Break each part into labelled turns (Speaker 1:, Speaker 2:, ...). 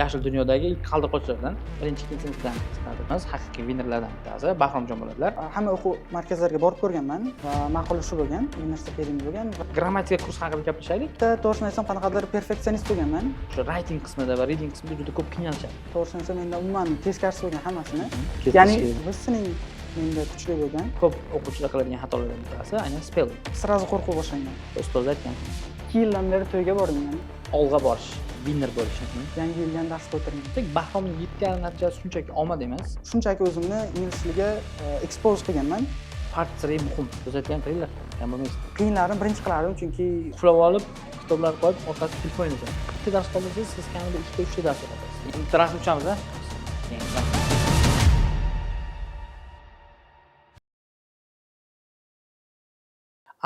Speaker 1: Yashil dunyodagi ilk qaldirg'ochlardan, birinchi, ikkinchi sinfdan chiqadimiz, haqiqiy winnerlardan bittasi Bahromjon bo'ladilar.
Speaker 2: Hamma o'quv markazlariga borib ko'rganman va ma'qul shu bo'lgan, Winners Academy bo'lgan.
Speaker 1: Grammatika kurs haqida gaplashaylik.
Speaker 2: Bitta to'g'risini aytsam, qanaqadir perfeksionist bo'lganman.
Speaker 1: O'sha writing qismida va reading qismida juda ko'p qiynalishadi.
Speaker 2: To'g'risini aytsam, menda umuman teskarisi bo'lgan hammasini.
Speaker 1: Ketish
Speaker 2: Ya'ni
Speaker 1: kerak.
Speaker 2: listening menda kuchli bo'lgan.
Speaker 1: Ko'p o'quvchilar qiladigan xatolardan bittasi aynan spelling.
Speaker 2: Сразу qo'rquv boshlangan.
Speaker 1: Ustoz aytgan.
Speaker 2: 2 yildan beri to'yga borganman.
Speaker 1: Olg'a borish, winner bo'lish.
Speaker 2: Yangi yilga ham darsga o'tirgan.
Speaker 1: Tek Bahromning 7,5 natijasi shunchaki omad emas.
Speaker 2: Shunchaki o'zimni ingliz tiliga expose qilganman.
Speaker 1: Part 3 muhim. Biz aytgan qilinglar, kam bo'lmaysiz.
Speaker 2: Qiyinlarini birinchi qilardim, chunki
Speaker 1: Uxlab olib, kitoblar qo'yib, orqasida telefon o'ynaysan. Bitta dars qoldirsangiz, siz kamida 2ta, 3ta dars o'qiysiz. Bitta rasm tushamiz, a?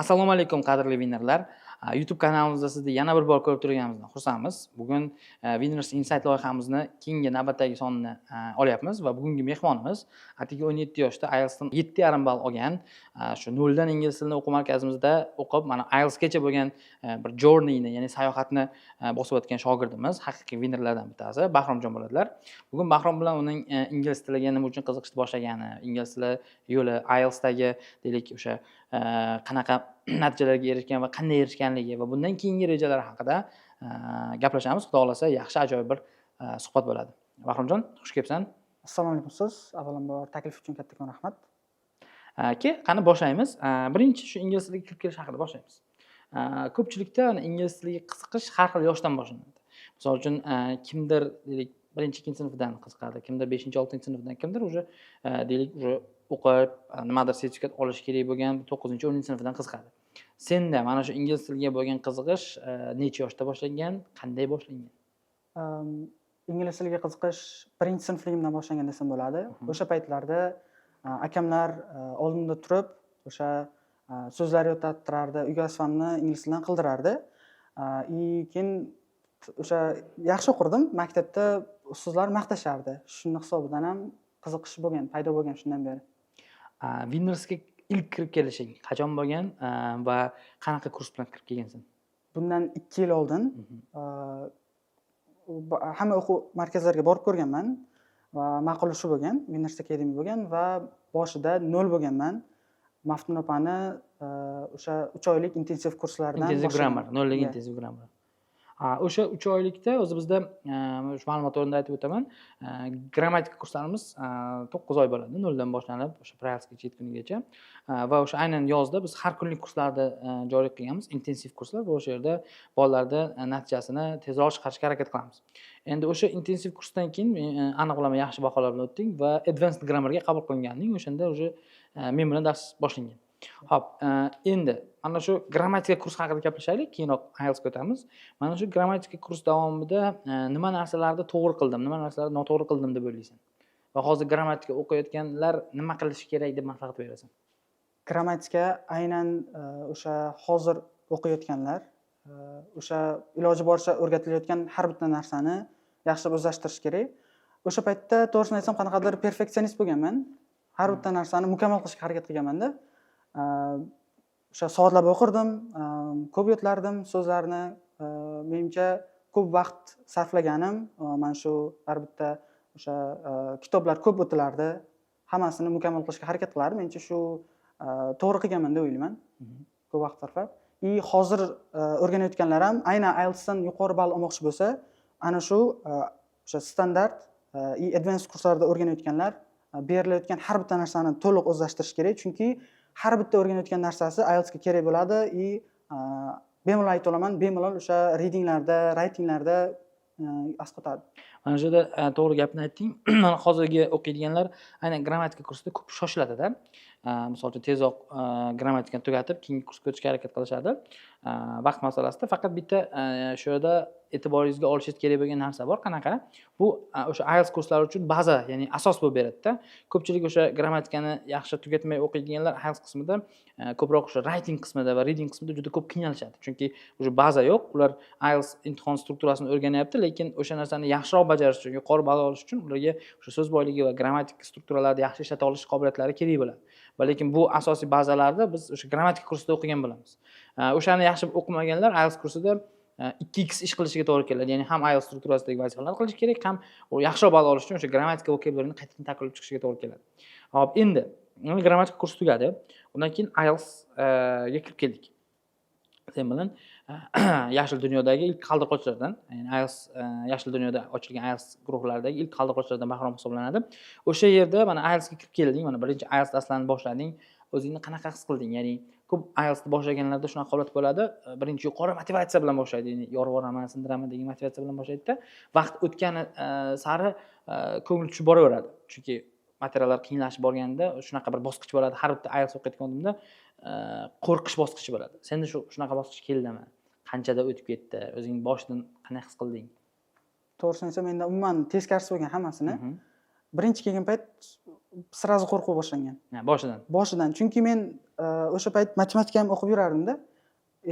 Speaker 1: Assalomu alaykum, qadrli winnerlar. YouTube kanalimizda sizni yana bir bor ko'rib turganimizdan xursandmiz. Bugun Winners Insight loyihamizni keyingi navbatdagi sonini olyapmiz va bugungi mehmonimiz atigi 17 yoshda IELTSdan 7,5 ball olgan, shu noldan ingliz tilini o'quv markazimizda o'qib, mana IELTSgacha bo'lgan bir journeyni, ya'ni sayohatni bosib o'tgan shogirdimiz, haqiqiy winnerlardan bittasi Bahromjon bo'ladilar. Bugun Bahrom bilan uning ingliz tiliga nima uchun qiziqishni boshlagani, ingliz tili yo'li, IELTSdagi deylik o'sha qanaqa natijalarga erishgan va qanday erishganligi va bundan keyingi rejalari haqida gaplashamiz. Xudo xohlasa, yaxshi, ajoyib bir suhbat bo'ladi. Bahromjon, xush kelibsan.
Speaker 2: Assalomu alaykum siz. Avvalambor taklif uchun kattakon rahmat.
Speaker 1: Ke, qani boshlaymiz. Birinchi shu ingliz tiliga kirib kelish haqida boshlaymiz. Ko'pchilikda ingliz tiliga qiziqish har xil yoshdan boshlanadi. Misol uchun, kimdir deylik birinchi, ikkinchi sinfdan qiziqadi, kimdir beshinchi, oltinchi sinfdan, kimdir уже deylik уже o'qib, nimadir sertifikat olish kerak bo'lgan 9-, 10 sinfdan qiziqadi. Senda mana shu ingliz tiliga bo'lgan qiziqish necha yoshda boshlangan, qanday boshlangan?
Speaker 2: Ingliz tiliga qiziqish birinchi sinfligimdan boshlangan desam bo'ladi. O'sha paytlarda akamlar oldimda turib, o'sha so'zlar yodlattirardi, uyga vazifamni ingliz tilidan qildirardi. И keyin o'sha yaxshi o'qirdim, maktabda ustozlar maqtashardi. Shuni hisobidan ham qiziqish bo'lgan, paydo bo'lgan shundan beri.
Speaker 1: Winnersga ilk kirib kelishing qachon bo'lgan va qanaqa kurs bilan kirib kelgansan?
Speaker 2: Bundan 2 yil oldin hamma o'quv markazlariga borib ko'rganman va ma'qul shu bo'lgan, Winners Academy bo'lgan va boshida 0 bo'lganman. Maftun opani o'sha 3 oylik intensiv kurslaridan
Speaker 1: Intensiv
Speaker 2: boshlagan.
Speaker 1: grammar, nollik intensiv grammar. O'sha 3 oylikda o'zi bizda shu ma'lumot o'rnida aytib o'taman, grammatika kurslarimiz 9 oy bo'ladi, noldan boshlanib o'sha IELTSgacha yetgunigacha. Va o'sha aynan yozda biz har kunlik kurslarni joriy qilganmiz, intensiv kurslar va o'sha yerda bolalarni natijasini tezroq chiqarishga harakat qilamiz. Endi o'sha intensiv kursdan keyin men aniq bilaman, yaxshi baholar bilan o'tding va advanced grammarga qabul qilinganding. O'shanda уже men bilan dars boshlangan. Xo'p, endi mana shu grammatika kurs haqida gaplashaylik, keyinroq IELTSga o'tamiz. Mana shu grammatika kurs davomida nima narsalarni to'g'ri qildim, nima narsalarni noto'g'ri qildim deb o'ylaysan? Va hozir grammatika o'qiyotganlar nima qilishi kerak deb maslahat berasan?
Speaker 2: Grammatika aynan o'sha hozir o'qiyotganlar, o'sha iloji boricha o'rgatilayotgan har bitta narsani yaxshilab o'zlashtirish kerak. O'sha paytda to'g'risini aytsam, qanaqadir perfeksionist bo'lganman. Har bitta narsani mukammal qilishga harakat qilganman-da. O'sha soatlab o'qirdim, ko'p yodlardim so'zlarni. Menimcha ko'p vaqt sarflaganim, mana shu har bitta o'sha kitoblar ko'p o'tilardi. Hammasini mukammal qilishga harakat qilardim. Menimcha shu to'g'ri qilganman deb o'ylayman. Ko'p vaqt sarflab. И hozir o'rganayotganlar ham aynan IELTSdan yuqori ball olmoqchi bo'lsa, ana shu o'sha standart и advanced kurslarda o'rganayotganlar berilayotgan har bitta narsani to'liq o'zlashtirish kerak, chunki har bitta o'rganayotgan narsasi IELTSga kerak bo'ladi и bemalol ayta olaman, bemalol o'sha readinglarda, writinglarda asqotadi.
Speaker 1: Mana shu yerda to'g'ri gapni aytding. Mana hozirgi o'qiydiganlar aynan grammatika kursida ko'p shoshiladida. Misol uchun tezroq grammatikani tugatib, keyingi kursga o'tishga harakat qilishadi. Vaqt masalasida faqat bitta shu yerda e'tiboringizga olishingiz kerak bo'lgan narsa bor. Qanaqa? Bu o'sha IELTS kurslari uchun baza, ya'ni asos bo'lib beradida. Ko'pchilik o'sha grammatikani yaxshi tugatmay o'qiydiganlar IELTS qismida ko'proq o'sha writing qismida va reading qismida juda ko'p qiynalishadi. Chunki o'sha baza yo'q. Ular IELTS imtihon strukturasini o'rganyapti, lekin o'sha narsani yaxshiroq bajarish uchun, yuqori ball olish uchun ularga o'sha so'z boyligi va grammatik strukturalarni yaxshi ishlata olish qobiliyatlari kerak bo'ladi. Va lekin bu asosiy bazalarni biz o'sha grammatika kursida o'qigan bo'lamiz. O'shani yaxshi o'qimaganlar IELTS kursida 2x ish qilishiga to'g'ri keladi. Ya'ni ham IELTS strukturasidagi vazifalarni qilish kerak, ham u yaxshiroq ball olish uchun o'sha grammatika, vocabularyni qaytadan takrorlab chiqishiga to'g'ri keladi. Hop, endi grammatika kursi tugadi. Undan keyin IELTS ga kirib keldik. Sen bilan Yashil dunyodagi ilk qaldirg'ochlardan, ya'ni IELTS, Yashil dunyoda ochilgan IELTS guruhlaridagi ilk qaldirg'ochlardan Bahrom hisoblanadi. O'sha yerda mana IELTSga kirib kelding, mana birinchi IELTS darslarini boshlading. O'zingni qanaqa his qilding? Ya'ni ko'p IELTSni boshlaganlarda shunaqa holat bo'ladi. Birinchi yuqori motivatsiya bilan boshlaydi, ya'ni yorib yuboraman, sindiraman degan motivatsiya bilan boshlaydi-da, vaqt o'tgani sari ko'ngil tushib boraveradi. Chunki materiallar qiyinlashib borganda shunaqa bir bosqich bo'ladi. Har bitta IELTS o'qiyotgan odamda qo'rqish bosqichi bo'ladi. Senda shunaqa bosqich keldimi? Qanchada o'tib ketdi? O'zing boshidan qanday his qilding?
Speaker 2: To'g'risini aytsam, menda umuman teskarisi bo'lgan hammasini. Birinchi kelgan payt сразу qo'rquv boshlangan.
Speaker 1: Ha, boshidan.
Speaker 2: Boshidan, chunki men o'sha payt matematika ham o'qib yurardimda,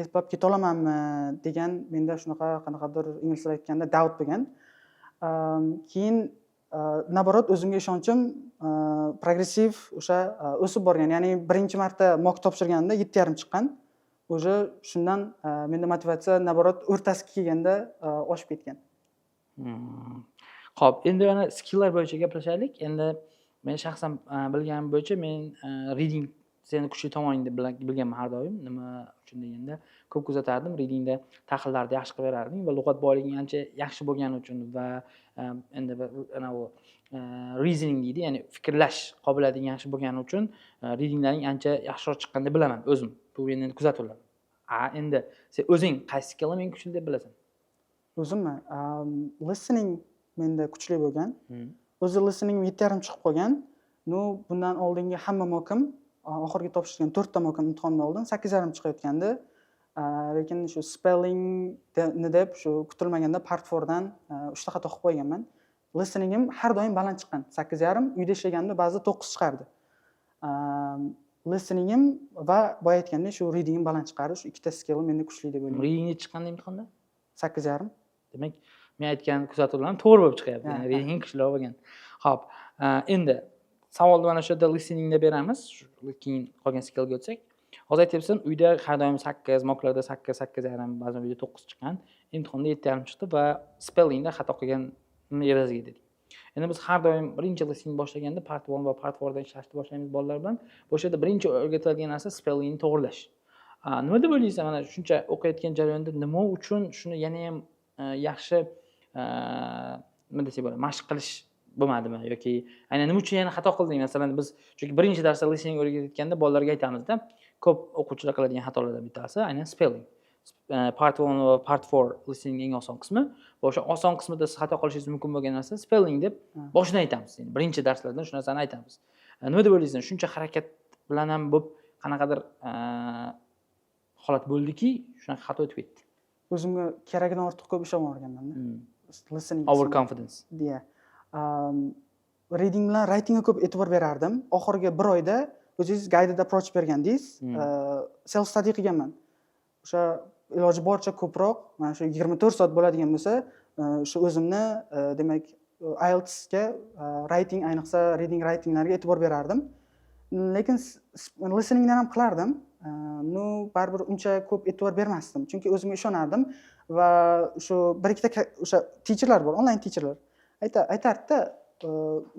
Speaker 2: eplab ketolamanmi degan menda shunaqa qanaqadir, ingliz tilida aytganda, doubt bo'lgan. Keyin наоборот, o'zimga ishonchim progressiv o'sha o'sib borgan. Ya'ni birinchi marta mock topshirganimda 7,5 chiqqan. Уже shundan menda motivatsiya, наоборот, o'rtasiga kelganda oshib ketgan.
Speaker 1: Xo'p, endi mana skilllar bo'yicha gaplashaylik. Endi men shaxsan bilganim bo'yicha, men reading seni kuchli tomoning deb bilganman har doim. Nima uchun deganda, ko'p kuzatardim. Readingda tahlillarni yaxshi qilib berarding va lug'at boyliging ancha yaxshi bo'lgani uchun va endi bir anavi reasoning deydi, ya'ni fikrlash qobiliyating yaxshi bo'lgani uchun readinglaring ancha yaxshiroq chiqqan deb bilaman o'zim. Bu endi kuzatuvlar. A, endi sen o'zing qaysi skillni eng kuchli deb bilasan?
Speaker 2: O'zimmi? Listening menda kuchli bo'lgan. O'zi listening 7,5 chiqib qolgan. Ну, bundan oldingi hamma mockim, oxirgi topshirgan to'rtta mockim imtihondan oldin 8,5 chiqayotgandi. Lekin shu spellingni deb shu kutilmaganda part 4dan uchta xato qilib qo'yganman. Listeningim har doim baland chiqqan, 8,5. Uyda ishlaganimda ba'zida 9 chiqardi. Listeningim va boya aytgandek, shu readingim baland chiqardi. Shu ikkita skillim menda kuchli deb o'ylayman.
Speaker 1: Reading nechi chiqqandi imtihonda?
Speaker 2: 8,5.
Speaker 1: Demak, men aytgan kuzatuvlarim to'g'ri bo'lib chiqyapti.
Speaker 2: Ha.
Speaker 1: Ya'ni reading kuchliroq bo'lgan. Xo'p, endi savolni mana shu yerda listeningda beramiz. Keyin qolgan skillga o'tsak. Hozir aytyapsan, uyda har doim 8, mocklarda 8, 8,5, ba'zan uyda 9 chiqqan. Imtihonda 7,5 chiqdi va spellingda xato qilgan evaziga dedik. Endi biz har doim birinchi listening boshlaganda part 1 va part 4 dan ishlashni boshlaymiz bolalar bilan. O'sha yerda birinchi o'rgatiladigan narsa spellingni to'g'irlash. Nima deb o'ylaysan, mana shuncha o'qiyotgan jarayonda nima uchun shuni yana ham yaxshi, nima desak bo'ladi, mashq qilish bo'lmadimi yoki aynan nima uchun yana xato qilding? Masalan, biz chunki birinchi darsda listening o'rgatayotganda bolalarga aytamizda, ko'p o'quvchilar qiladigan xatolardan bittasi aynan spelling. Part 1 va part 4 listening eng oson qismi. Va o'sha oson qismida siz xato qilishingiz mumkin bo'lgan narsa spelling deb boshidan aytamiz. Yani birinchi darslardan shu narsani aytamiz. Nima deb o'ylaysan, shuncha harakat bilan ham bo'lib, qanaqadir holat bo'ldiki, shunaqa xato o'tib ketdi?
Speaker 2: O'zimga keragidan ortiq ko'p ishonib yuborganmanda listening.
Speaker 1: Overconfidence.
Speaker 2: Yeah. Reading bilan writingga ko'p e'tibor berardim. Oxirgi bir oyda o'zingiz guided approach bergandingiz. Self study qilganman. O'sha iloji boricha ko'proq, mana shu 24 soat bo'ladigan bo'lsa, shu o'zimni demak, IELTSga writing, ayniqsa reading, writinglarga e'tibor berardim. Lekin listeningdan ham qilardim. Ну, baribir uncha ko'p e'tibor bermasdim, chunki o'zimga ishonardim va shu bir ikkita o'sha teacherlar bor, onlayn teacherlar aytardida,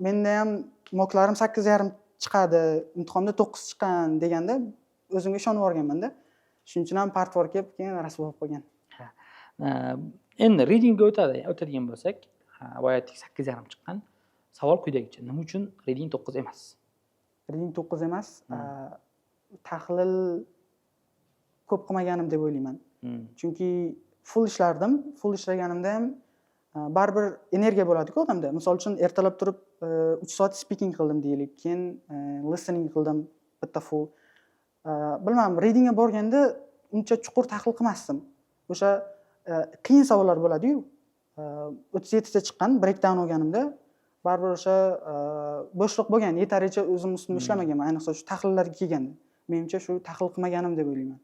Speaker 2: menda ham mocklarim 8,5 chiqadi, imtihonda 9 chiqqan deganda o'zimga ishonib yuborganmanda. Shuning uchun ham part 4 kelib, keyin rasvo bo'lib qolgan.
Speaker 1: Endi readingga o'tadigan bo'lsak, ha, boya aytdik, 8,5 chiqqan. Savol quyidagicha: nima uchun reading 9 emas?
Speaker 2: Reading 9 emas. Tahlil ko'p qilmaganim deb o'ylayman. Chunki full ishlardim. Full ishlaganimda ham baribir energiya bo'ladiku odamda. Misol uchun, ertalab turib 3 soat speaking qildim deylik, keyin listening qildim bitta full. Bilmadim, readingga borganda uncha chuqur tahlil qilmasdim. O'sha qiyin savollar bo'ladiyu, 37 ta chiqqan breakdown olganimda baribir o'sha bo'shliq bo'lgan yetarlicha. O'zim ustimda ishlamaganman, ayniqsa shu tahlillarga kelganda. Menimcha, shu tahlil qilmaganim deb o'ylayman.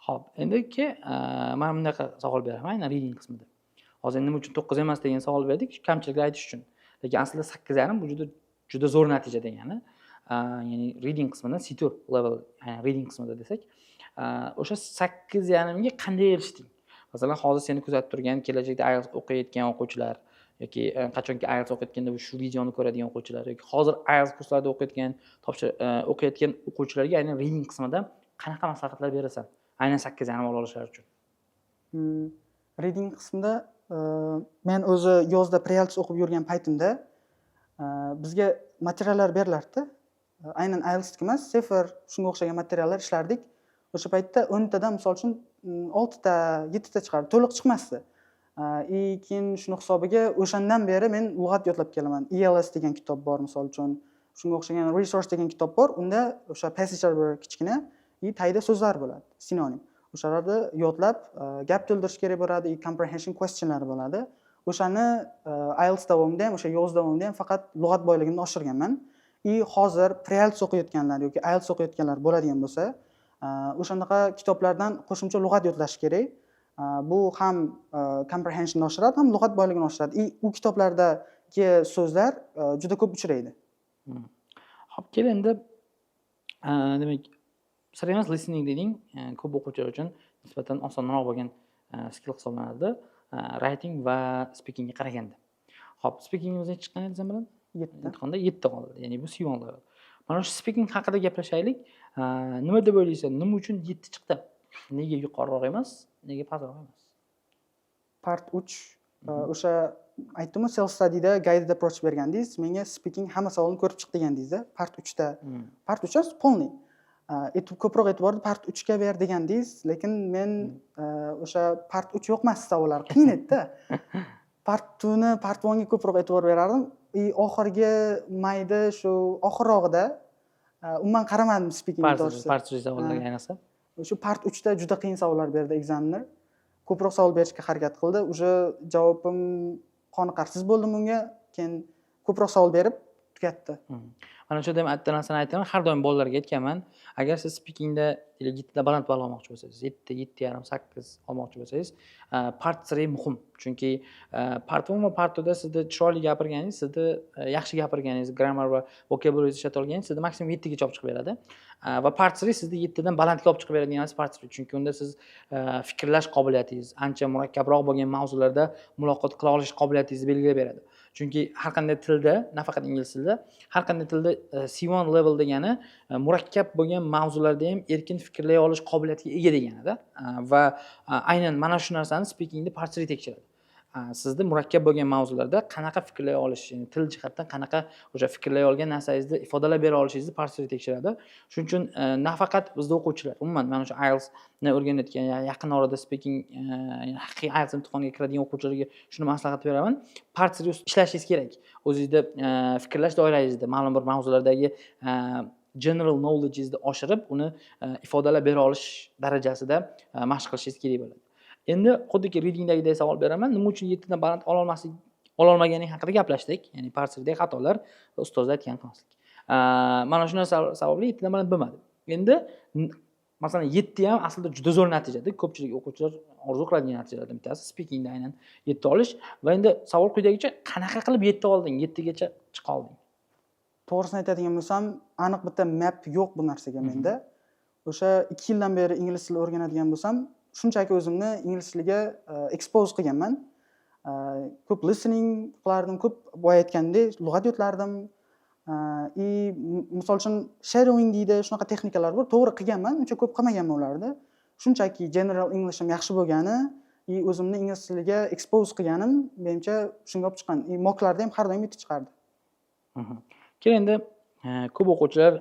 Speaker 1: Xo'p, endiki mana bunaqa savol beraman aynan reading qismida. Hozir nima uchun 9 emas degan savol berdik, kamchiliklar aytish uchun. Lekin aslida 8,5 bu juda juda zo'r natija degani. Ya'ni reading qismidan C2 level, ya'ni reading qismida desak, o'sha 8,5 ga qanday erishding? Masalan, hozir seni kuzatib turgan, kelajakda IELTS o'qiyotgan o'quvchilar yoki qachonki IELTS o'qiyotganda shu videoni ko'radigan o'quvchilar yoki hozir IELTS kurslarida o'qiyotgan, o'qiyotgan o'quvchilarga aynan reading qismida qanaqa maslahatlar berasan? Aynan 8,5 ola olishlari uchun.
Speaker 2: Reading qismida men o'zi yozda pre-IELTS o'qib yurgan paytimda bizga materiallar berilardida. Aynan IELTSniki emas, CEFR, shunga o'xshagan materiallar ishlardik. O'sha paytda 10 tadan, misol uchun, oltita, yettita chiqardi, to'liq chiqmasdi. И keyin shuni hisobiga o'shandan beri men lug'at yodlab kelaman. ELS degan kitob bor, misol uchun, shunga o'xshagan resource degan kitob bor. Unda o'sha passagelar bor kichkina и tagida so'zlar bo'ladi, sinonim. O'shalarni yodlab, gap to'ldirish kerak bo'ladi и comprehension questionlari bo'ladi. O'shani IELTS davomida ham, o'sha yoz davomida ham faqat lug'at boyligimni oshirganman. И hozir pre-IELTS o'qiyotganlar yoki IELTS o'qiyotganlar bo'ladigan bo'lsa, o'shanaqa kitoblardan qo'shimcha lug'at yodlash kerak. Bu ham comprehensionni oshiradi, ham lug'at boyligini oshiradi и u kitoblardagi so'zlar juda ko'p uchraydi.
Speaker 1: Xo'p, kel endi, demak, sir emas, listening deding, ko'p o'quvchilar uchun nisbatan osonroq bo'lgan skill hisoblanadi, writing va speakingga qaraganda. Xo'p, speakingimiz necha chiqqan edi sen bilan?
Speaker 2: 7.
Speaker 1: Imtihonda 7 oldi, ya'ni bu C1 level. Mana shu speaking haqida gaplashaylik. Nima deb o'ylaysan, nima uchun 7 chiqdi? Nega yuqoriroq emas, nega pastroq emas?
Speaker 2: Part 3, o'sha aytdimu, self studyda guided approach bergandingiz menga, speaking hamma savolni ko'rib chiq degandingizda part 3da. Part 3 emas, полный. Ko'proq e'tiborni part 3ga ber degandingiz, lekin men o'sha part 3 yoqmasdi, savollar qiyin edida. Part 2ni, part 1ga ko'proq e'tibor berardim и oxirgi mayda, shu oxirrog'ida umuman qaramadim speaking, to'g'risi.
Speaker 1: Part 3 savollarga ayniqsa.
Speaker 2: Shu part 3da juda qiyin savollar berdi examiner, ko'proq savol berishga harakat qildi. Уже javobim qoniqarsiz bo'ldi bunga, keyin ko'proq savol berib tugatdi.
Speaker 1: Mana shu yerda ham bitta narsani aytaman, har doim bolalarga aytganman: agar siz speakingda 7dan baland ball olmoqchi bo'lsangiz, 7, 7,5, 8 olmoqchi bo'lsangiz, part 3 muhim. Chunki part 1 va part 2da sizni chiroyli gapirganingiz, sizni yaxshi gapirganingiz, grammar va vocabulary ishlata olganingiz sizni maksimum 7gacha olib chiqib beradi. Va part 3 sizni 7dan balandga olib chiqib beradigan narsa part 3. Chunki unda siz fikrlash qobiliyatingiz, ancha murakkabroq bo'lgan mavzularda muloqot qila olish qobiliyatingizni belgilab beradi. Chunki har qanday tilda, nafaqat ingliz tilida, har qanday tilda C1 level degani murakkab bo'lgan mavzularda ham erkin fikrlay olish qobiliyatiga ega deganida. Va aynan mana shu narsani speakingda part 3 tekshiradi. Sizni murakkab bo'lgan mavzularda qanaqa fikrlay olish, ya'ni til jihatdan qanaqa o'sha fikrlay olgan narsangizni ifodalab bera olishingizni part 3 tekshiradi. Shuning uchun nafaqat bizda o'quvchilar, umuman mana shu IELTSni o'rganayotgan, yaqin orada speaking, haqiqiy IELTS imtihoniga kiradigan o'quvchilarga shuni maslahat beraman. Part 3 ustida ishlashingiz kerak. O'zingizda fikrlash doirangizda ma'lum bir mavzulardagi general knowledgeingizni oshirib, uni ifodalab bera olish darajasida mashq qilishingiz kerak bo'ladi. Endi xuddiki readingdagidek savol beraman. Nima uchun 7dan baland ololmaganing haqida gaplashdik. Ya'ni part 3dagi xatolar va ustozlar aytgan qilmaslik. Mana shu narsa sababli 7dan baland bo'lmadi. Endi masalan, 7 ham aslida juda zo'r natijada. Ko'pchilik o'quvchilar orzu qiladigan natijalardan bittasi speakingda aynan 7 olish. Va endi savol quyidagicha: qanaqa qilib 7 olding? 7gacha chiqa olding?
Speaker 2: To'g'risini aytadigan bo'lsam, aniq bitta map yo'q bu narsaga menda. O'sha 2 yildan beri ingliz tilini o'rganadigan bo'lsam, shunchaki o'zimni ingliz tiliga expose qilganman. Ko'p listening qilardim, ko'p, boya aytgandek, lug'at yodlardim. И misol uchun, shadowing deydi, shunaqa texnikalar bor, to'g'ri qilganman, uncha ko'p qilmaganman ularni. Shunchaki general englishim yaxshi bo'lgani и o'zimni ingliz tiliga expose qilganim, menimcha, shunga olib chiqqan и mocklarda ham har doim 7 chiqardi.
Speaker 1: Keyin endi ko'p o'quvchilar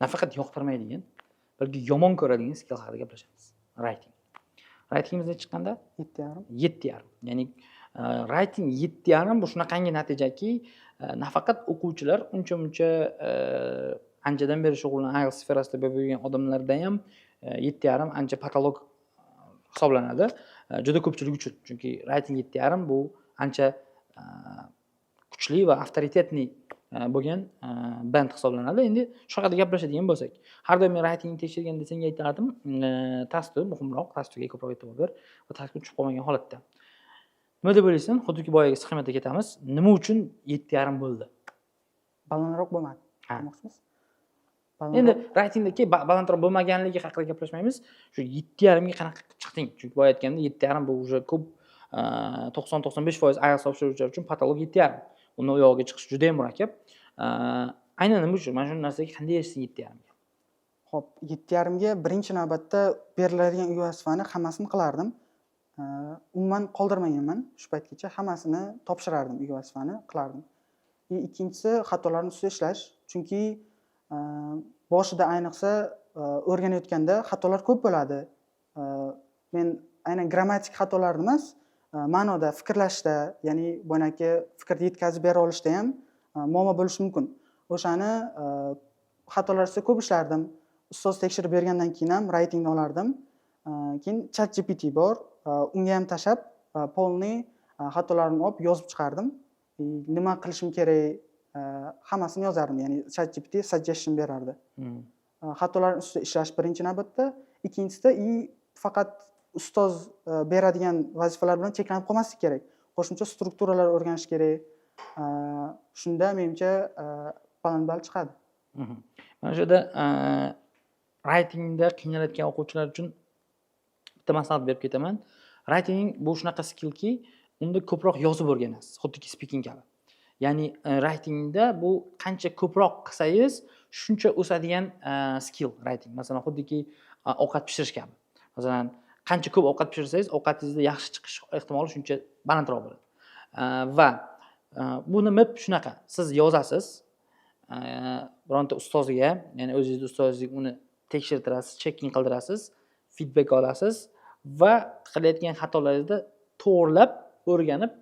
Speaker 1: nafaqat yoqtirmaydigan, balki yomon ko'radigan skill haqida gaplashamiz. Writing. Writingimiz necha chiqqanda?
Speaker 2: 7,5.
Speaker 1: 7,5. Ya'ni writing 7,5 bu shunaqangi natijaki, nafaqat o'quvchilar, uncha muncha anchadan beri shug'ullangan, IELTS sferasida bo'lib yurgan odamlarda ham 7,5 ancha потолок hisoblanadi. Juda ko'pchilik uchun. Chunki writing 7,5 bu ancha kuchli va авторитетный bo'lgan band hisoblanadi. Endi shu haqida gaplashadigan bo'lsak, har doim men writingni tekshirganda senga aytardim, task muhimroq, taskga ko'proq e'tibor ber va taskga tushib qolmagan holatda. Nima deb o'ylaysan? Xuddiki boyagi sxemada ketamiz. Nima uchun 7,5 bo'ldi?
Speaker 2: Balandroq bo'lmadi
Speaker 1: Ha.
Speaker 2: demoqchisiz?
Speaker 1: Endi writingdagi balandroq bo'lmaganligi haqida gaplashmaymiz. Shu 7,5 ga qanaqa chiqding? Chunki boya aytgandek, 7,5 bu уже ko'p, 90-95% IELTS topshiruvchilar uchun потолок 7,5. Undan u yog'iga chiqish juda yam murakkab. Aynan nima uchun mana shu narsaga qanday erishding, 7,5 ga?
Speaker 2: Ho'p, 7,5 ga birinchi navbatda beriladigan uy vazifani hammasini qilardim. Umuman qoldirmaganman shu paytgacha, hammasini topshirardim, uy vazifani qilardim. И ikkinchisi, xatolarni ustida ishlash, chunki boshida, ayniqsa o'rganayotganda xatolar ko'p bo'ladi. Men aynan grammatik xatolarni emas, ma'noda fikrlashda, ya'ni boyagi fikrni yetkazib bera olishda ham muammo bo'lishi mumkin. O'shani xatolar ustida ko'p ishlardim. Ustoz tekshirib bergandan keyin ham writingni olardim. Keyin ChatGPT bor, unga ham tashlab, полный xatolarimni olib yozib chiqardim. И nima qilishim kerak, hammasini yozardim, ya'ni ChatGPT suggestion berardi. Xatolar ustida ishlash birinchi navbatda. Ikkinchisida, и faqat ustoz beradigan vazifalar bilan cheklanib qolmaslik kerak, qo'shimcha strukturalar o'rganish kerak. Shunda menimcha, baland ball chiqadi.
Speaker 1: Mana shu yerda writingda qiynalayotgan o'quvchilar uchun bitta maslahat berib ketaman. Writing bu shunaqa skillki, unda ko'proq yozib o'rganasiz, xuddiki speaking kabi. Ya'ni writingda bu qancha ko'proq qilsangiz, shuncha o'sadigan skill writing. Masalan, xuddiki ovqat pishirish kabi. Masalan, qancha ko'p ovqat pishirsangiz, ovqatingizda yaxshi chiqish ehtimoli shuncha balandroq bo'ladi. Va buni MIB shunaqa. Siz yozasiz, bironta ustozga, ya'ni o'zingizni ustozingizga uni tekshirtirasiz, checking qildirasiz, feedback olasiz va qilayotgan xatolaringizni to'g'irlab, o'rganib,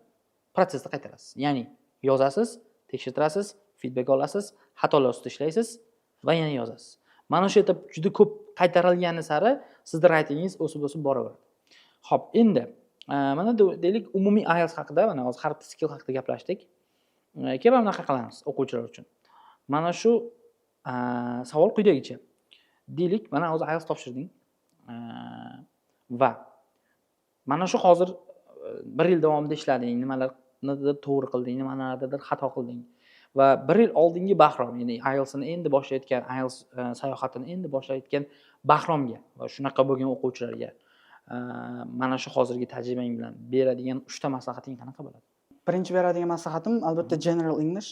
Speaker 1: protsessda qaytarasiz. Ya'ni yozasiz, tekshirtirasiz, feedback olasiz, xatolar ustida ishlaysiz va yana yozasiz. Mana shu yerda juda ko'p qaytarilgani sari sizni writingingiz o'sib o'sib boraveradi. Ho'p, endi mana deylik, umumiy IELTS haqida, mana hozir har bitta skill haqida gaplashdik. Keyin mana bunaqa qilamiz o'quvchilar uchun. Mana shu savol quyidagicha. Deylik, mana hozir IELTS topshirding va mana shu hozir bir yil davomida ishlading, nimalarnidir to'g'ri qilding, nimalarnidir xato qilding va bir yil oldingi Bahrom, ya'ni IELTSni endi boshlayotgan, IELTS sayohatini endi boshlayotgan Bahromga va shunaqa bo'lgan o'quvchilarga mana shu hozirgi tajribang bilan beradigan uchta maslahating qanaqa bo'ladi?
Speaker 2: Birinchi beradigan maslahatim, albatta, general English.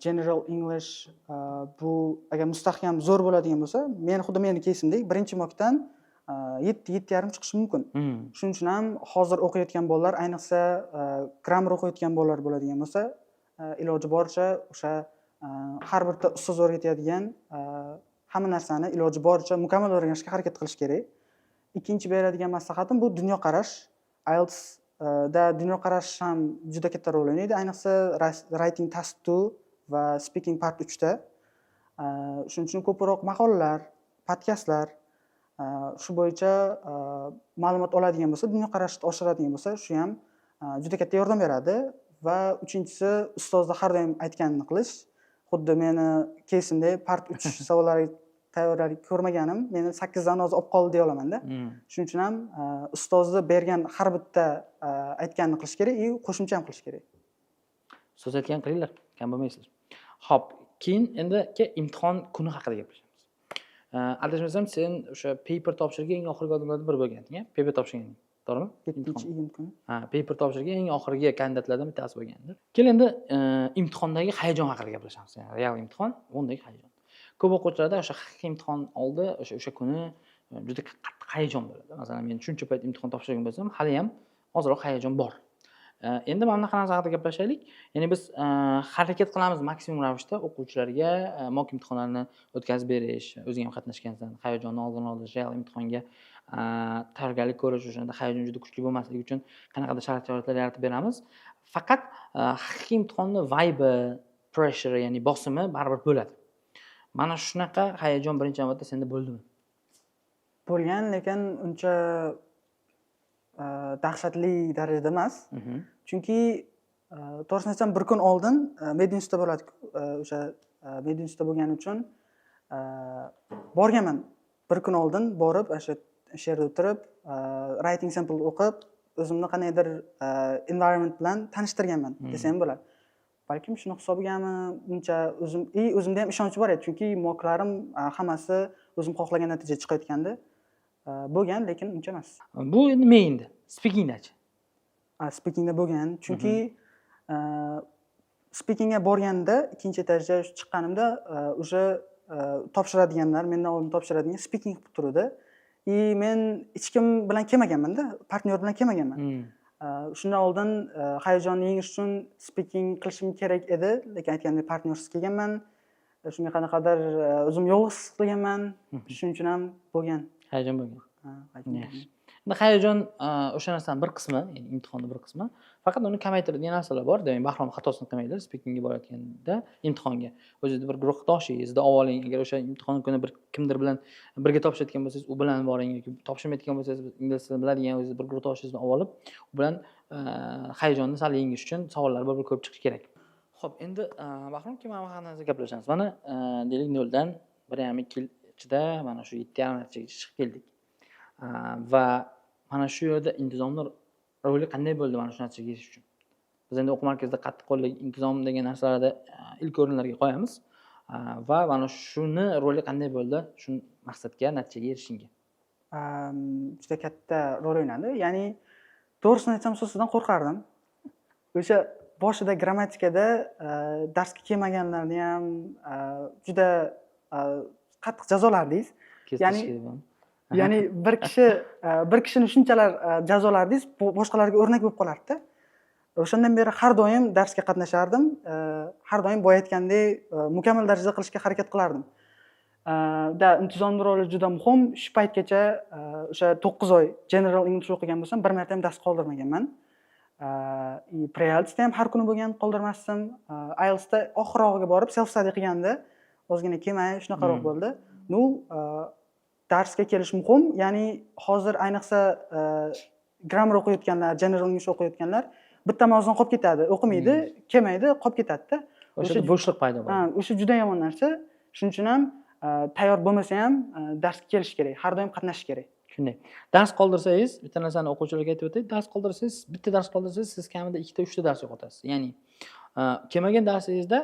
Speaker 2: General English bu agar mustahkam, zo'r bo'ladigan bo'lsa, men xuddi meni keysimdek birinchi mockdan 7, 7,5 chiqishi mumkin. Shuning uchun ham hozir o'qiyotgan bolalar, ayniqsa grammar o'qiyotgan bolalar bo'ladigan bo'lsa, iloji boricha o'sha har bitta ustoz o'rgatadigan hamma narsani iloji boricha mukammal o'rganishga harakat qilish kerak. Ikkinchi beradigan maslahatim bu dunyoqarash. IELTS da dunyoqarash ham juda katta rol o'ynaydi, ayniqsa writing task 2 va speaking part 3 da. Shuning uchun ko'proq maqolalar, podkastlar, shu bo'yicha ma'lumot oladigan bo'lsa, dunyoqarashni oshiradigan bo'lsa, shu ham juda katta yordam beradi. Va uchinchisi, ustozni har doim aytganini qilish. Xuddi meni keysimda part 3 savollariga tayyorgarlik ko'rmaganim meni 8 dan hozir olib qoldi deya olamanda. Shuning uchun ham ustozni bergan har bitta aytganini qilish kerak и qo'shimcha ham qilish kerak.
Speaker 1: Ustoz aytgan qilinglar, kam bo'lmaysizlar. Ho'p, keyin endi imtihon kuni haqida gaplashamiz. Adashmasam, sen o'sha paper topshirgan eng oxirgi odamlardan biri bo'lganding, a? Paper topshirganding, to'g'rimi?
Speaker 2: 7-iyun kuni.
Speaker 1: Ha, paper topshirgan eng oxirgi kandidatlardan bittasi bo'lgandi. Keyin endi imtihondagi hayajon haqida gaplashamiz. Ya'ni real imtihon, undagi hayajon. Ko'p o'quvchilarda o'sha haqiqiy imtihon oldi, o'sha kuni juda qattiq hayajon bo'ladi. Masalan, men shuncha payt imtihon topshirgan bo'lsam, haliyam ozroq hayajon bor. Endi mana bunaqa narsa haqida gaplashaylik. Ya'ni biz harakat qilamiz maksimum ravishda o'quvchilarga mock imtihonlarni o'tkazib berish, o'zing ham qatnashgansan, hayajonni oldini olish, real imtihonga tayyorgarlik ko'rish, o'shanda hayajon juda kuchli bo'lmasligi uchun qanaqadir shart-sharoitlar yaratib beramiz. Faqat haqiqiy imtihonni vibe, pressure, ya'ni bosimi baribir bo'ladi. Mana shunaqa hayajon birinchi navbatda senda bo'ldimi?
Speaker 2: Bo'lgan, lekin uncha dahshatli darajada emas. Chunki to'g'risini aytsam, bir kun oldin medinstitutda bo'ladi. O'sha medinstitutda bo'lgani uchun borganman. Bir kun oldin borib, o'sha yerda o'tirib, writing sample o'qib, o'zimni qandaydir environment bilan tanishtirganman desam bo'ladi. Balkim shuni hisobigami uncha o'zim и o'zimda ham ishonch bor edi, chunki mocklarim hammasi o'zim xohlagan natija chiqayotgandi. Bo'lgan, lekin uncha emas.
Speaker 1: Bu endi mainda, speakingdachi?
Speaker 2: Speakingda bo'lgan, chunki speakingga borganda ikkinchi etajga chiqqanimda уже topshiradiganlar, mendan oldin topshiradigan speaking qilib turuvdi. И men hech kim bilan kelmaganmanda, partnyor bilan kelmaganman. Shundan oldin hayajonni yengish uchun speaking qilishim kerak edi, lekin aytgandek, partnyorsiz kelganman. Shunga qanaqadir o'zim yolg'iz his qilganman. Shuning uchun ham bo'lgan.
Speaker 1: Hayajon bo'lgan.
Speaker 2: Ha, hayajon bo'lgan.
Speaker 1: Yaxshi. Endi hayajon o'sha narsani bir qismi, ya'ni imtihonni bir qismi. Faqat uni kamaytiradigan narsalar bor. Demak, Bahrom xatosini qilmanglar speakingga borayotganda imtihonga. O'zingizni bir guruhdoshingizni olib oling. Agar o'sha imtihon kuni bir kimdir bilan birga topshirayotgan bo'lsangiz, u bilan boring yoki topshirmayotgan bo'lsangiz, ingliz tilini biladigan o'zingizni bir guruhdoshingizni olib olib, u bilan hayajonni sal yengish uchun savollarni bir-bir ko'rib chiqish kerak. Xo'p, endi Bahrom aka, mana bu narsa gaplashamiz. Mana deylik, noldan 1,5-2 yil ichida mana shu 7,5 natijaga chiqib keldik. Va mana shu yerda intizomni roli qanday bo'ldi mana shu natijaga erishish uchun? Biz endi o'quv markazida qattiqqo'llik, intizom degan narsalarni ilk o'rinlarga qo'yamiz. Va mana shuni roli qanday bo'ldi shu maqsadga, natijaga erishishingga?
Speaker 2: Juda katta rol o'ynadi. Ya'ni to'g'risini aytsam, so'zsidan qo'rqardim. O'sha boshida grammatikada darsga kelmaganlarni ham juda qattiq jazolardingiz.
Speaker 1: Kestirish kerak bo'ldi.
Speaker 2: Ya'ni bir kishi bir kishini shunchalar jazolardingiz, boshqalarga o'rnak bo'lib qolardida. O'shandan beri har doim darsga qatnashardim. Har doim boya aytgandek, mukammal darajada qilishga harakat qilardim. Да, intizomni roli juda muhim. Shu paytgacha o'sha 9 oy General English o'qigan bo'lsam, bir marta ham dars qoldirmaganman. И pre-IELTSda ham har kuni bo'lgan, qoldirmasdim. IELTSda oxirrog'iga borib self study qilganda ozgina kelmay shunaqaroq bo'ldi. Ну, darsga kelish muhim. Ya'ni hozir ayniqsa grammar o'qiyotganlar, General English o'qiyotganlar bitta mavzudan qolib ketadi, o'qimaydi, kelmaydi, qolib ketadi-da.
Speaker 1: O'sha yerda bo'shliq paydo
Speaker 2: Ha,
Speaker 1: bo'ladi.
Speaker 2: O'sha juda yomon narsa. Shuning uchun ham tayyor bo'lmasa ham darsga kelish kerak, har doim qatnashish kerak.
Speaker 1: Shunday. Dars qoldirsangiz, bitta narsani o'quvchilarga aytib o'tay, dars qoldirsangiz, bitta dars qoldirsangiz, siz kamida ikkita, uchta dars yo'qotasiz. Ya'ni kelmagan darsingizda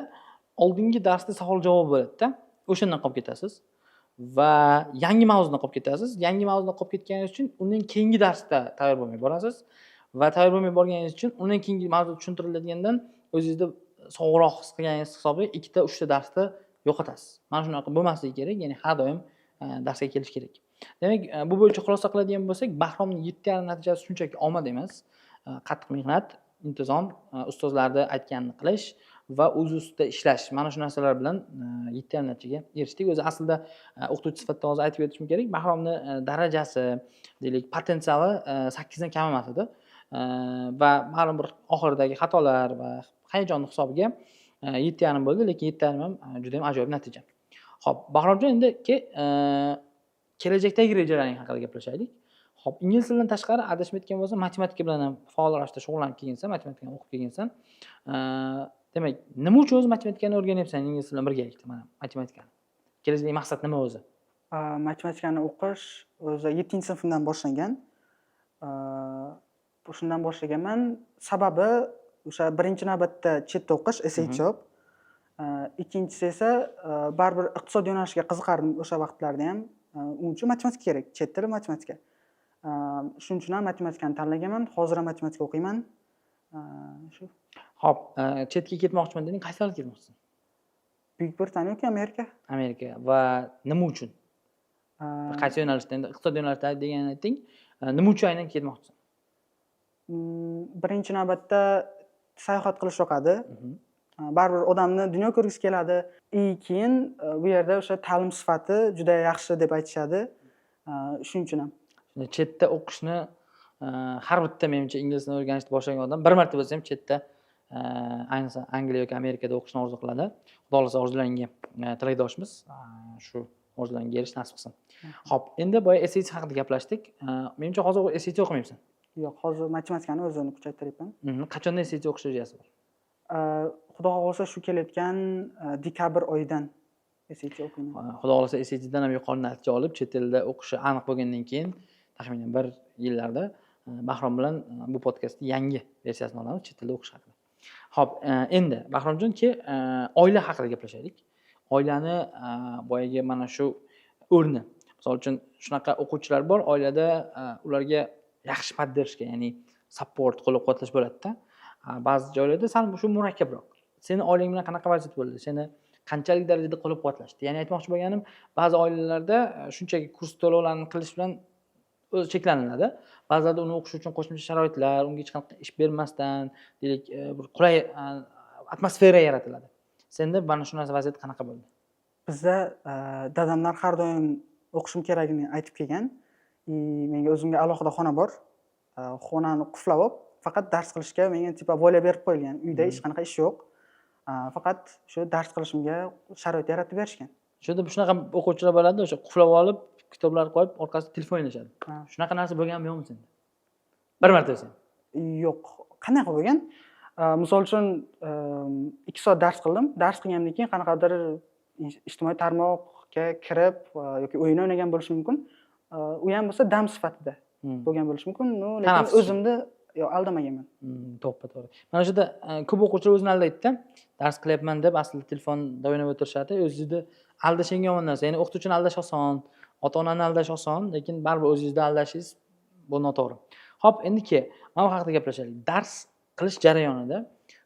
Speaker 1: oldingi darsda savol javob bo'ladi-da, o'shandan qolib ketasiz va yangi mavzudan qolib ketasiz. Yangi mavzudan qolib ketganingiz uchun undan keyingi darsda tayyor bo'lmay borasiz va tayyor bo'lmay borganingiz uchun undan keyingi mavzu tushuntiriladigandan o'zingizni sovuqroq his qilganingiz hisobiga ikkita, uchta darsni yo'qotasiz. Mana shunaqa bo'lmasligi kerak, ya'ni har doim darsga kelish kerak. Demak, bu bo'yicha xulosa qiladigan bo'lsak, Bahromning 7,5 natijasi shunchaki omad emas. Qattiq mehnat, intizom, ustozlarni aytganini qilish va o'z ustida ishlash. Mana shu narsalar bilan 7,5 natijaga erishdik. O'zi aslida o'qituvchi sifatida hozir aytib o'tishim kerak, Bahromni darajasi, deylik, potensiali 8 dan kam emas edi. Va ma'lum bir oxiridagi xatolar va hayajonni hisobiga 7,5 bo'ldi, lekin 7,5 ham juda ham ajoyib natija. Xo'p, Bahromjon, endi kelajakdagi rejalaring haqida gaplashaylik. Xo'p, ingliz tilidan tashqari, adashmayotgan bo'lsam, matematika bilan ham faol ravishda shug'ullanib kelgansan, matematikani o'qib kelgansan. Demak, nima uchun o'zi matematikani o'rganyapsan ingliz tili bilan birgalikda mana matematikani? Kelajakdagi maqsad nima o'zi?
Speaker 2: Matematikani o'qish o'zi 7-sinfimdan boshlangan. Shundan boshlaganman. Sababi o'sha birinchi navbatda chetda o'qish, SAT job. Ikkinchisi esa baribir iqtisod yo'nalishiga qiziqardim o'sha vaqtlarda ham. Uning uchun matematika kerak, chet tili, matematika. Shuning uchun ham matematikani tanlaganman. Hozir ham matematika o'qiyman. Shu.
Speaker 1: Xo'p, chetga ketmoqchiman deding, qaysi davlatga ketmoqchisan?
Speaker 2: Buyuk Britaniya yoki Amerika.
Speaker 1: Amerika va nima uchun? Qaysi yo'nalishda? Endi iqtisod yo'nalishida deganini aytding. Nima uchun aynan ketmoqchisan?
Speaker 2: Birinchi navbatda sayohat qilish yoqadi. Baribir odamni dunyo ko'rgisi keladi. И keyin bu yerda o'sha ta'lim sifati juda yaxshi deb aytishadi. Shuning uchun ham.
Speaker 1: Shunda chetda o'qishni har bitta, menimcha, ingliz tilini o'rganishni boshlagan odam bir marta bo'lsa ham chetda, ayniqsa Angliya yoki Amerikada o'qishni orzu qiladi. Xudo xohlasa, orzularingga tilakdoshmiz. Shu orzularingga erishish nasib qilsin. Xo'p, endi boya SAT haqida gaplashdik. Menimcha, hozir SAT o'qimayapsan.
Speaker 2: Yo'q, hozir matematikani o'zini kuchaytiryapman.
Speaker 1: Qachondan SAT o'qish rejasi bor?
Speaker 2: Xudo xohlasa, shu kelayotgan dekabr oyidan SAT o'qiyman.
Speaker 1: Xudo xohlasa, SATdan ham yuqori natija olib, chet elda o'qishi aniq bo'lgandan keyin, taxminan bir yillarda Bahrom bilan bu podkastni yangi versiyasini olamiz chet elda o'qish haqida. Ho'p, endi, Bahromjonki, oila haqida gaplashaylik. Oilani boyagi mana shu o'rni. Misol uchun, shunaqa o'quvchilar bor oilada, ularga yaxshi поддержка, ya'ni support, qo'llab quvvatlash bo'ladida. Ba'zi joylarda sal shu murakkabroq. Seni oilang bilan qanaqa vaziyat bo'ldi? Seni qanchalik darajada qo'llab quvvatlashdi? Ya'ni aytmoqchi bo'lganim, ba'zi oilalarda shunchaki kurs to'lovlarini qilish bilan o'zi cheklaniladi. Ba'zilarda uni o'qish uchun qo'shimcha sharoitlar, unga hech qanaqa ish bermasdan, deylik, bir qulay atmosfera yaratiladi. Senda mana shu narsa, vaziyat qanaqa bo'ldi?
Speaker 2: Bizda dadamlar har doim o'qishim keragini aytib kelgan. И menga, o'zimga alohida xona bor. Xonani qulflab olib, faqat dars qilishga menga типа воля berib qo'yilgan. Uyda hech qanaqa ish yo'q. Faqat shu dars qilishimga sharoit yaratib berishgan.
Speaker 1: Shu yerda shunaqa o'quvchilar bo'ladi, o'sha qulflab olib, kitoblarni qo'yib, orqasida telefon o'ynashadi. Shunaqa narsa bo'lganmi, yo'qmi senda? Bir marta bo'lsa ham.
Speaker 2: Yo'q. Qanaqa bo'lgan? Misol uchun, 2 soat dars qildim. Dars qilganimdan keyin qanaqadir ijtimoiy tarmoqga kirib yoki o'yin o'ynagan bo'lishim mumkin. U ham bo'lsa dam sifatida bo'lgan bo'lishi mumkin. Но, lekin
Speaker 1: Tanaffus.
Speaker 2: o'zimni yo'q, aldamaganman.
Speaker 1: To'ppa to'g'ri. Mana shu yerda ko'p o'quvchilar o'zini aldaydida. Dars qilyapman deb aslida telefonda o'ynab o'tirishadi. O'zingni aldash eng yomon narsa. Ya'ni o'qituvchini aldash oson, ota-onani aldash oson, lekin baribir o'zingizni aldashingiz bu noto'g'ri. Xo'p, endiki, mana bu haqida gaplashaylik. Dars qilish jarayonida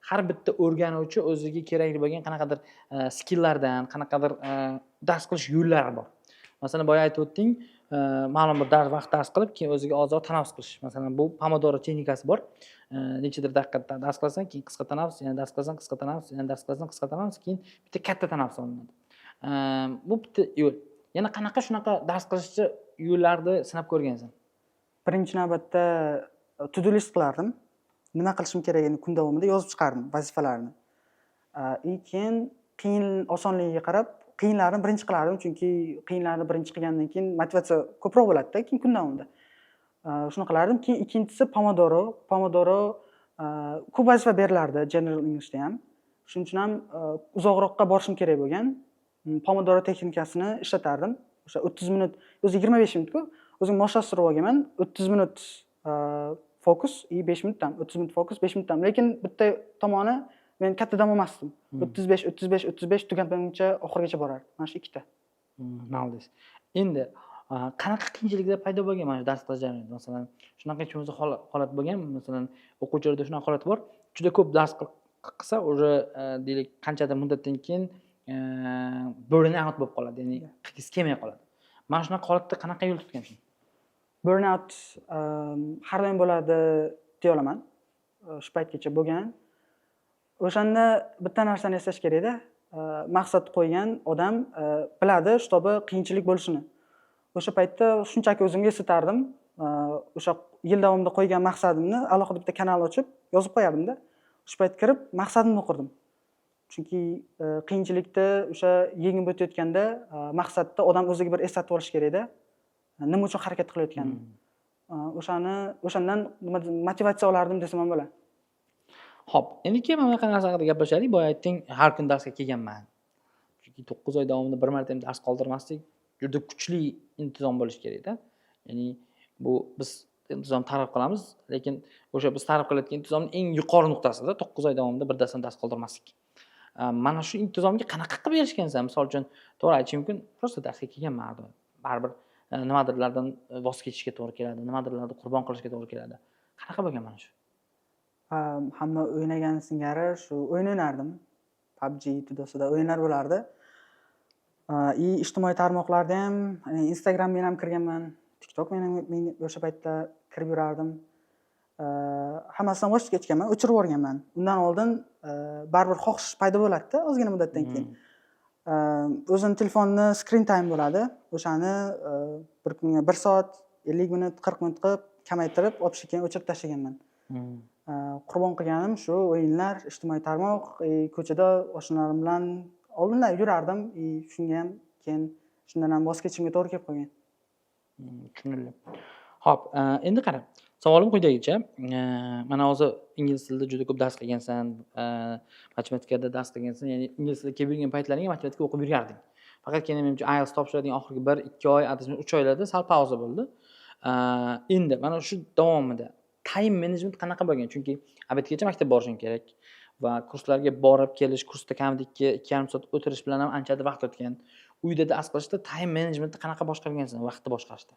Speaker 1: har bitta o'rganuvchi o'ziga kerakli bo'lgan qanaqadir skilllardan, qanaqadir dars qilish yo'llari bor. Masalan, boya aytib o'tding, ma'lum bir dars vaqt dars qilib, keyin o'ziga ozroq tanaffus qilish. Masalan, bu pomodoro texnikasi bor. Nechadir daqiqa dars qilasan, keyin qisqa tanaffus, yana dars qilasan, qisqa tanaffus, yana dars qilasan, qisqa tanaffus, keyin bitta katta tanaffus olinadi. Bu bitta yo'l. Yana qanaqa shunaqa dars qilishni yo'llarni sinab ko'rgansan?
Speaker 2: Birinchi navbatda to do list qilardim. Nima qilishim keragini kun davomida yozib chiqardim, vazifalarni. И keyin qiyin osonligiga qarab qiyinlarini birinchi qilardim, chunki qiyinlarni birinchi qilgandan keyin motivatsiya ko'proq bo'ladida keyin kun davomida. Shuni qilardim. Keyin ikkinchisi pomodoro. Pomodoro, ko'p vazifa berilardi General Englishda ham. Shuning uchun ham uzoqroqqa borishim kerak bo'lgan. Pomodoro texnikasini ishlatardim. O'sha 30 minut, o'zi 25 minut-ku. O'zim moslashtirib olganman. 30 minut fokus и 5 minut dam, 30 minut fokus, 5 minut dam. Lekin bitta tomoni, men katta dam olmasdim. 35, 35, 35 tugatmaguncha oxirigacha borardim. Mana shu ikkita.
Speaker 1: Молодец. Endi qanaqa qiyinchiliklar paydo bo'lgan mana shu dars qilish jarayonida? Masalan, shunaqa hech bo'lmasa holat bo'lganmi? Masalan, o'quvchilarda shunaqa holat bor. Juda ko'p dars qilsa, уже deylik, qanchadir muddatdan keyin burn out bo'lib qoladi, ya'ni qilgisi kelmay qoladi. Mana shunaqa holatda qanaqa yo'l tutgansan?
Speaker 2: Burnout har doim bo'ladi deya olaman. Shu paytgacha bo'lgan. O'shanda bitta narsani eslash kerakda. Maqsad qo'ygan odam biladi, чтобы qiyinchilik bo'lishini. O'sha paytda shunchaki o'zimga eslatardim. O'sha yil davomida qo'ygan maqsadimni alohida bitta kanal ochib yozib qo'yardimda. Shu payt kirib maqsadimni o'qirdim. Chunki qiyinchilikni o'sha yengib o'tayotganda maqsadni odam o'ziga bir eslatib olishi kerakda. Nima uchun harakat qilayotganini. O'shani, o'shandan nima motivatsiya olardim desam ham bo'ladi.
Speaker 1: Xo'p, endi keyin mana bunaqa narsa haqida gaplashaylik. Boya aytding, har kun darsga kelganman. Chunki 9 oy davomida bir marta ham dars qoldirmaslik juda kuchli intizom bo'lishi kerakda. Ya'ni bu biz intizom ta'rif qilamiz, lekin o'sha biz ta'rif qilayotgan intizomning eng yuqori nuqtasida 9 oy davomida bir dasam dars qoldirmaslik. Mana shu intizomga qanaqa qilib erishgansan? Misol uchun, to'g'ri aytishim mumkin, просто darsga kelganman har doim. Baribir nimadirlardan voz kechishga to'g'ri keladi, nimadirlarni qurbon qilishga to'g'ri keladi. Qanaqa bo'lgan mana shu?
Speaker 2: Hamma o'ynagan singari shu o'yin o'ynardim. PUBG туда-сюда o'yinlar bo'lardi. И ijtimoiy tarmoqlarda ham, Instagram men ham kirganman, TikTok men ham, men o'sha paytda kirib yurardim. Hammasidan voz kechganman, o'chirib yuborganman. Undan oldin baribir xohish paydo bo'ladida ozgina muddatdan keyin. O'zim telefonni screen time bo'ladi. O'shani bir kunga 1 soat, 50 minut, 40 minut qilib kamaytirib, olib keyin o'chirib tashlaganman. Qurbon qilganim shu o'yinlar, ijtimoiy tarmoq, ko'chada oshnalarim bilan oldinlar yurardim, и shunga ham keyin shundan ham voz kechishimga to'g'ri kelib qolgan.
Speaker 1: Tushunarli. Xo'p, endi qara, savolim quyidagicha. Mana hozir ingliz tilida juda ko'p dars qilgansan, matematikada dars qilgansan, ya'ni ingliz tilida kelib yurgan paytlaringda matematika o'qib yurgarding. Faqatgina menimcha IELTS topshiradigan oxirgi 1-2 oy, adashmasam 3 oylarda sal pauza bo'ldi. Endi mana shu davomida time management qanaqa bo'lgan? Chunki обед gacha maktabga borishing kerak. Va kurslarga borib kelish, kursda kamida 2-2,5 soat o'tirish bilan ham ancha vaqt o'tgan. Uyda dars qilishda time managementni qanaqa boshqargansan, vaqtni boshqarishda?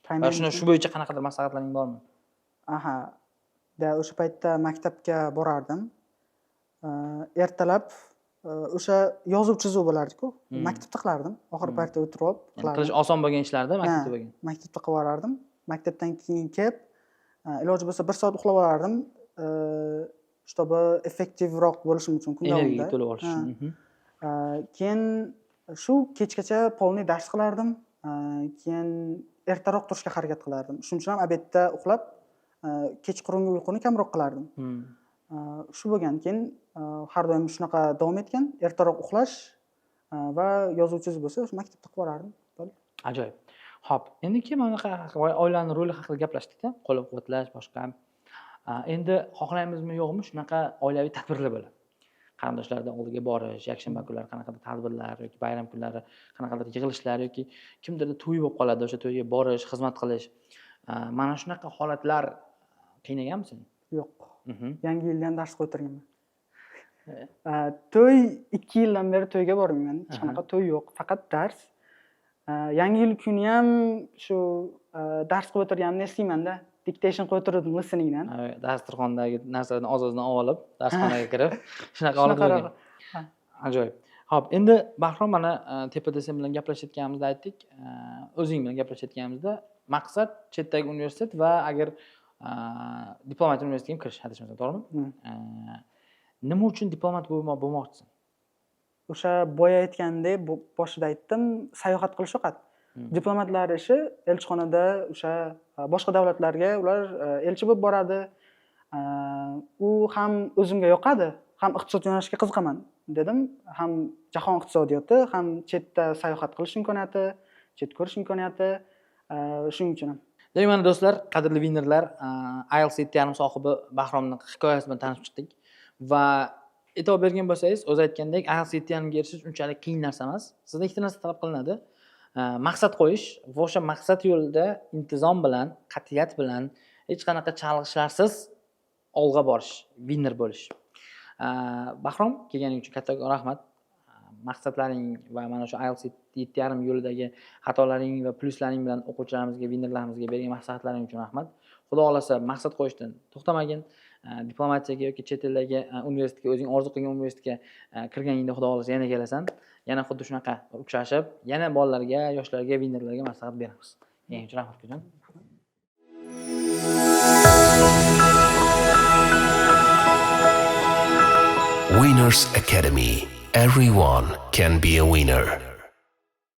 Speaker 2: Time
Speaker 1: Va shuni,
Speaker 2: management-
Speaker 1: shu bo'yicha qanaqadir maslahatlaring bormi?
Speaker 2: Aha, да, o'sha paytda maktabga borardim. Ertalab o'sha yozuv chizuv bo'lardiku, maktabda qilardim, oxirgi paytda o'tirib olib
Speaker 1: Ya'ni
Speaker 2: qilardim.
Speaker 1: qilish oson bo'lgan ishlarda maktabda
Speaker 2: Ha,
Speaker 1: bo'lgan.
Speaker 2: Maktabda qilib yuborardim. Maktabdan keyin kelib, iloji bo'lsa, bir soat uxlab olardim, чтобы effektivroq bo'lishim uchun kun
Speaker 1: Energiya
Speaker 2: davomida.
Speaker 1: to'lib olish
Speaker 2: Ha.
Speaker 1: uchun.
Speaker 2: Keyin shu kechgacha полный dars qilardim. Keyin ertaroq turishga harakat qilardim. Shuning uchun ham обед da uxlab, kechqurungi uyquni kamroq qilardim. Shu bo'lgan. Keyin har doim shunaqa davom etgan: ertaroq uxlash va yozuv chizuv bo'lsa, o'sha maktabda qilib yuborardim. Bo'ldi.
Speaker 1: Ajoyib. Xo'p, endi keyin mana bunaqa oilani roli haqida gaplashdik-da, qo'llab-quvvatlash, boshqa. Endi xohlaymizmi yo'qmi, shunaqa oilaviy tadbirlar bo'ladi. Qarindoshlarni oldiga borish, yakshanba kunlari qanaqadir tadbirlar yoki bayram kunlari qanaqadir yig'ilishlar yoki kimdirda to'y bo'lib qoladi, o'sha to'yga borish, xizmat qilish. Mana shunaqa holatlar qiynaganmi seni?
Speaker 2: Yo'q. Yangi yilda ham dars qilib o'tirganman. To'y, 2 yildan beri to'yga bormayman. Hech qanaqa to'y yo'q, faqat dars. Yangi yil kuni ham shu dars qilib o'tirganimni eslaymanda. Dictation qilib o'tirdim listeningdan.
Speaker 1: Dasturxondagi narsalarni oz ozdan olib, darsxonaga kirib, shunaqa holat
Speaker 2: Shunaqaroq.
Speaker 1: bo'lgan. Ajoyib. Xo'p, endi Bahrom, mana tepada sen bilan gaplashayotganimizda aytdik, o'zing bilan gaplashayotganimizda maqsad chetdagi universitet va agar diplomat universitetiga ham kirish, adashmasam, to'g'rimi?
Speaker 2: Hmm.
Speaker 1: Nima uchun diplomat bo'lmoqchisan?
Speaker 2: O'sha boya aytganimdek, boshida aytdim, sayohat qilish faqat. Diplomatlar ishi elchixonada, o'sha boshqa davlatlarga ular elchi bo'lib boradi. U ham o'zimga yoqadi, ham iqtisod yo'nalishiga qiziqaman dedim. Ham jahon iqtisodiyoti, ham chetda sayohat qilish imkoniyati, chet ko'rish imkoniyati, shuning uchun ham.
Speaker 1: Demak, mana do'stlar, qadrli winnerlar, IELTS 7,5 sohibi Bahromning hikoyasi bilan tanishib chiqdik va e'tibor bergan bo'lsangiz, o'zi aytgandek, IELTS 7,5 ga erishish unchalik qiyin narsa emas. Sizdan ikkita narsa talab qilinadi. Maqsad qo'yish va o'sha maqsad yo'lida intizom bilan, qat'iyat bilan, hech qanaqa chalg'ishlarsiz olg'a borish, winner bo'lish. Bahrom, kelganing uchun kattakon rahmat. Maqsadlaring va mana shu IELTS 7,5 yo'lidagi xatolaring va plyuslaring bilan o'quvchilarimizga, winnerlarimizga bergan maslahatlaring uchun rahmat. Xudo xohlasa, maqsad qo'yishdan to'xtamagin. Diplomatiyaga yoki chet eldagi universitetga, o'zing orzu qilgan universitetga kirganingda, Xudo xohlasa, yana kelasan. Yana xuddi shunaqa uchrashib, yana bolalarga, yoshlarga, winnerlarga maslahat beramiz. Kelganing uchun rahmat, ukajon.
Speaker 3: Winners Academy. Everyone can be a winner.